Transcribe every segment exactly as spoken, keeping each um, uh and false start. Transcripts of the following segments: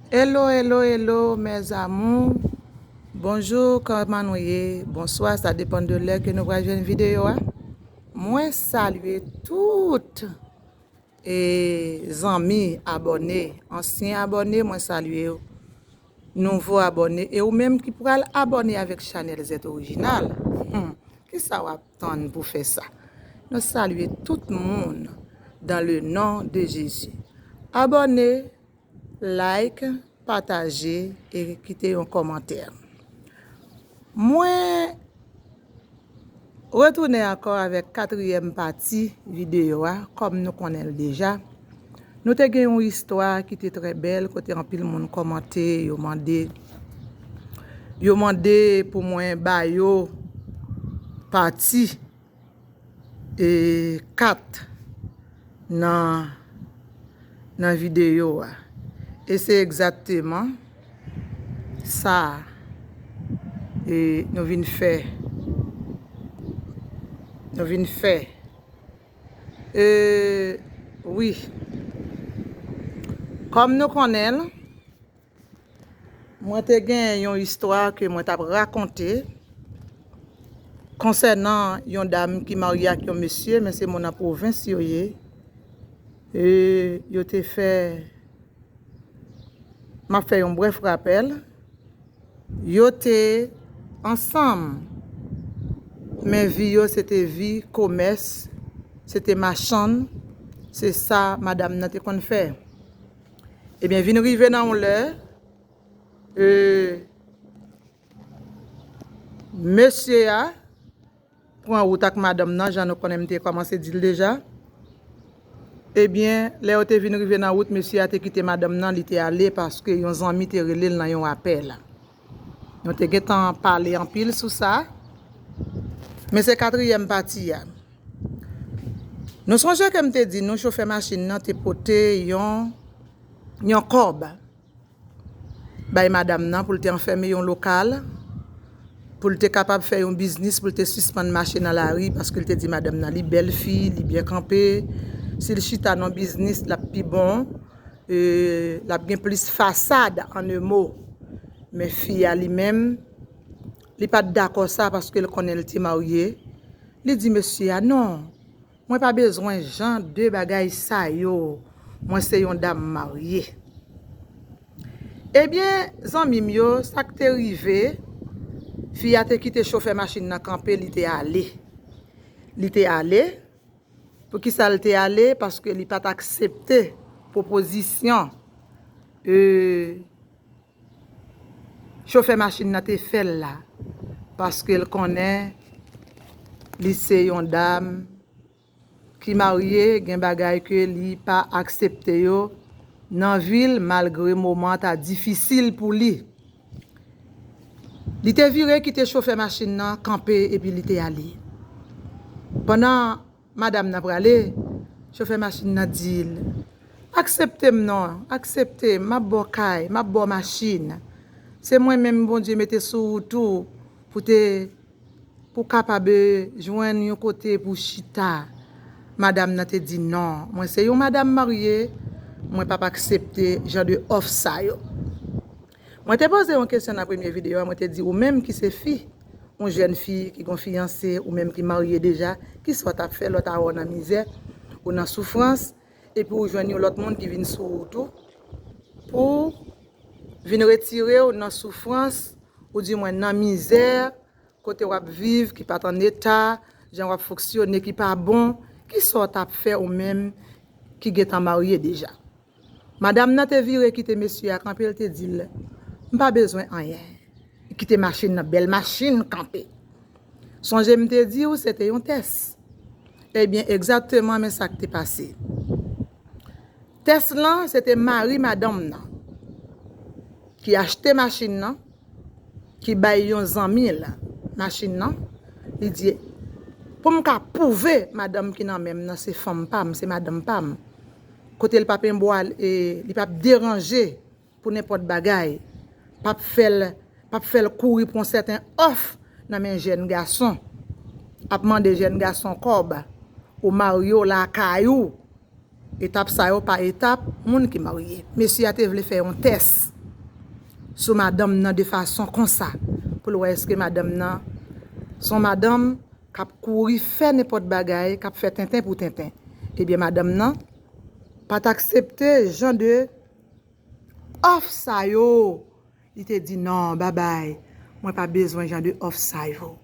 Hello, hello, hello, mes amours. Bonjou, kòman nou ye? Bonswa, sa depann de lè ke nou pral jwenn videyo a. Mwen salye tout e zanmi abòne, ansyen abòne, mwen salye w. Nouvo abòne, e ou menm ki pral abòne avèk chanèl Zèt Orijinal, hmm, kisa w ap tann pou fè sa? Nou salye tout moun dans le nom de Jésus. Abòne, like, pataje e kite yon kòmantè. Mwen retounen ankò avèk katriyèm pati videyo a, kòm nou konnen l deja. Nou te gen yon istwa ki te trè bèl, kote anpil moun kòmante, yo mande, yo mande pou mwen ba yo pati e kat nan, nan videyo a. E se egzakteman sa e nou vin fè. Nou vin fè. E wi. Kòm nou konnen l, mwen te gen yon istwa ke mwen t ap rakonte konsènan yon dam ki marye ak yon mesye, men se moun nan pwovens yo ye. E yo te fè, m ap fè yon brèf rapèl, yo te ansanm, men vi yo se te vi komès, se te machann, se sa madanm nan te konn fè. Ebyen, vin rive nan yon lè, e, mesye a pran wout ak madanm nan, jan nou konnen m te kòmanse di l deja. Ebyen, lè yo te vin rive nan wout, mesye a te kite madanm nan, li te ale paske yon zanmi te rele l nan yon apèl. Nou te gentan pale anpil sou sa, men se katriyèm pati a. Nou sonje ke m te di nou chofè machin nan te pote yon, yon kòb bay madanm nan pou l te anfèmen yon lokal, pou l te kapab fè yon biznis, pou l te sispann mache nan lari, paske l te di madanm nan li bèl fi, li byen kanpe. Si l chita nan biznis, l ap pi bon, e, l ap gen plis fasad, an de mo. Men fi a li menm, li pa t dakò sa paske l konnen l te marye. Li di mesye a, non, mwen pa bezwen jan de bagay sa yo. Mwen se yon dam marye. Ebyen, zanmi m yo, sa k te rive, fi a te kite chofè machin nan kanpe, li te ale. Li te ale. Poukisa l te ale? Paske li pa t aksepte pwopozisyon, e, chofè machin nan te fè l la. Paske l konnen li se yon dam ki marye, gen bagay ke li pa aksepte yo nan vi l, malgre moman an ta difisil pou li. Li te vire kite chofè machin nan kanpe epi li te ale. Pandan madanm nan prale, chofè machin nan di l, aksepte m non, aksepte m, m ap ba w kay, m ap ba w machin. Se mwen menm Bondye mete sou wout ou pou te pou w kapab jwenn yon kote pou w chita. Madanm nan te di, non, mwen se yon madanm marye, mwen p ap aksepte jan de òf sa yo. Mwen te poze yon kesyon nan premye videyo a, mwen te di, ou menm ki se fi, yon jèn fi ki gon fiyanse, ou menm ki marye deja, kisa w t ap fè lè w ta wè w nan mizè, ou nan soufrans, epi w jwenn yon lòt moun ki vin sou wout ou, pou vin retire w nan soufrans, oudimwen nan mizè, kote w ap viv ki pa t an eta, jan w ap fonksyone ki pa bon, kisa w t ap fè ou menm ki gentan marye deja? Madanm nan te vire kite mesye a kanpe, l te di l, m pa bezwen anyen. Kite machin nan, bèl machin kanpe. Sonje m te di w se te yon tès. Ebyen, egzakteman, men sa k te pase. Tès lan, se te mari madanm nan ki achte machin nan, ki bay yon zanmi l machin nan. Li di, pou m ka pwouve madanm ki nan men m nan se fanm pa m, se madanm pa m. Kote l p ap enbwale, li p ap deranje pou nenpòt bagay. P ap fè l, p ap fè l kouri pou yon sèten òf nan men jèn gason. Ap mande jèn gason kòb, ou marye w lakay ou. Etap sa yo pa etap moun ki marye. Mesye a te vle fè yon tès. sou madanm nan de fason konsa, pou l wè èske madanm nan se yon madanm k ap kouri fè nenpòt bagay, k ap fè tenten pou tenten. Ebyen, madanm nan pa t aksepte jan de òf sa yo. Li te di, "Non, babay, mwen pa bezwen jan de òf sa yo."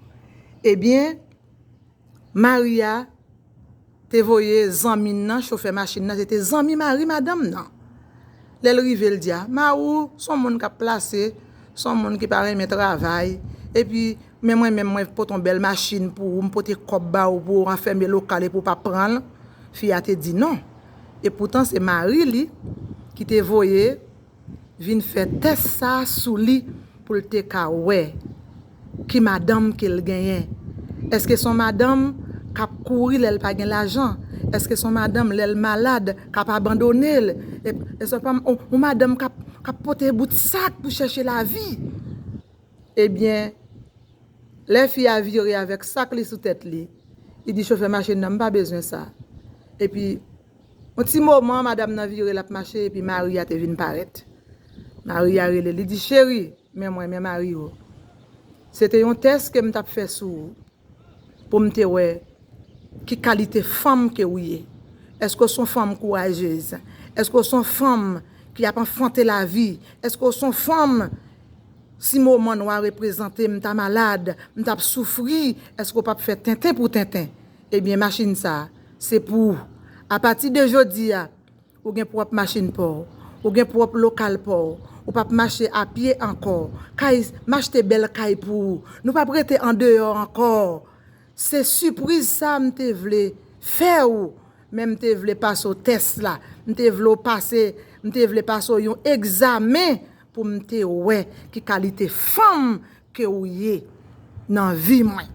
Ebyen, mari a te voye zanmi l nan, chofè machin nan, se te zanmi mari madanm nan. Lè l rive, l di, "A, mari w se yon moun k ap plase, se yon moun ki pa renmen travay, epi men mwen menm, mwen pote yon bèl machin pou ou, m pote kòb ba ou pou w anfèmen lokal epi w pa pran l." Fi a te di non. Epoutan, se mari li ki te voye vin fè tès sa a sou li pou l te ka wè ki madanm ke l genyen. Èske se yon madanm k ap kouri lè l pa gen lajan? Èske se yon madanm lè l malad k ap abandone l? E, e se pa yon, yon madanm k ap, k ap pote bout sak pou chèche lavi? Ebyen, lè fi a vire avèk sak li sou tèt li, li di chofè machin nan, "M pa bezwen sa." Epi, yon ti moman, madanm nan vire, l ap mache, epi mari a te vin parèt. Mari a rele, li di, "Cheri, men mwen, men mari w. Se te yon tès ke m t ap fè sou ou, pou m te wè ki kalite fanm ke ou ye. Èske w se yon fanm kourajez? Èske w se yon fanm ki ap anfante lavi? Èske w se yon fanm, si moman nou a reprezante, m ta malad, m t ap soufri, èske w p ap fè tenten pou tenten?" Ebyen, machin sa a, se pou ou. Apati de jodi a, ou gen pwòp machin pa w, ou gen pwòp lokal pa w, ou p ap mache a pye ankò. Kay, m achte bèl kay pou ou. Nou p ap rete andeyò ankò. Se sipriz sa m te vle fè ou, men m te vle pase w tès la. M te vle w pase, m te vle pase w yon egzamen pou m te wè ki kalite fanm ke ou ye nan vi mwen.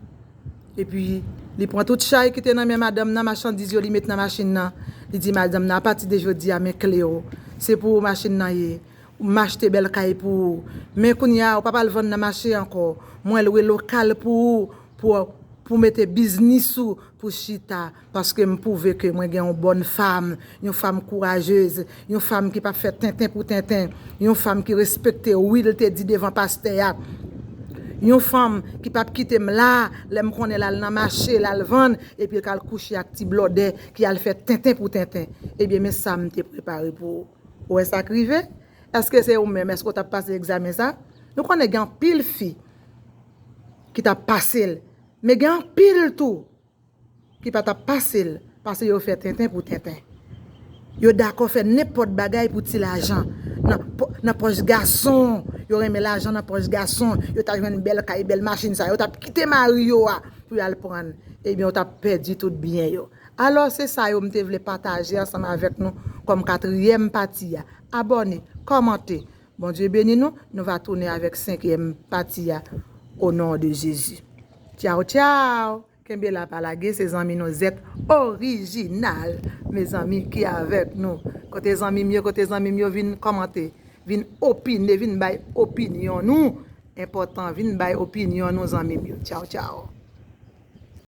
Epi, li pran tout chay ki te nan men madanm nan, machandiz yo li met nan machin nan. Li di madanm nan, "Apati de jodi a, men kle w. Se pou ou machin nan ye. M achte bèl kay pou ou. Men kounye a, ou p ap al vann nan mache ankò. Mwen lwe lokal pou ou, pou, pou mete biznis ou pou chita. Paske m pwouve ke mwen gen yon bòn fanm, yon fanm kourajez, yon fanm ki p ap fè tenten pou tenten, yon fanm ki respekte, wi, l te di devan pastè a. Yon fanm ki p ap kite m la, lè m konnen l al nan mache, l al vann, epi l ka al kouche ak ti blòdè ki al fè tenten pou tenten." Ebyen, men sa m te prepare pou ou. Ou wè sa k rive? Èske se ou menm? Èske w t ap pase egzamen sa? Nou konnen gen anpil fi ki t ap pase l, men gen anpil tou ki pa t ap pase l, paske yo fè tenten pou tenten. Yo dakò fè nenpòt bagay pou ti lajan. Nan pò-, nan pòch gason, yo renmen lajan nan pòch gason, yo ta jwenn bèl kay, bèl machin sa, yo t ap kite mari yo a pou y al pran l. Ebyen, yo t ap pèdi tout byen yo. Alò, se sa yo m te vle pataje ansanm avèk nou kòm katriyèm pati a. Abòne, kòmante. Bondye beni nou, nou va tounen avèk senkyèm pati a, o non de Jezi. Tchaw, tchaw! Kenbe la pa lage, se zanmi nou Zèt Orijinal, mezanmi, ki avèk nou. Kote zanmi m yo, kote zanmi m yo, vin kòmante, vin opine, vin bay opinyon nou. Enpòtan, vin bay opinyon nou, zanmi m yo. Tchaw, tchaw!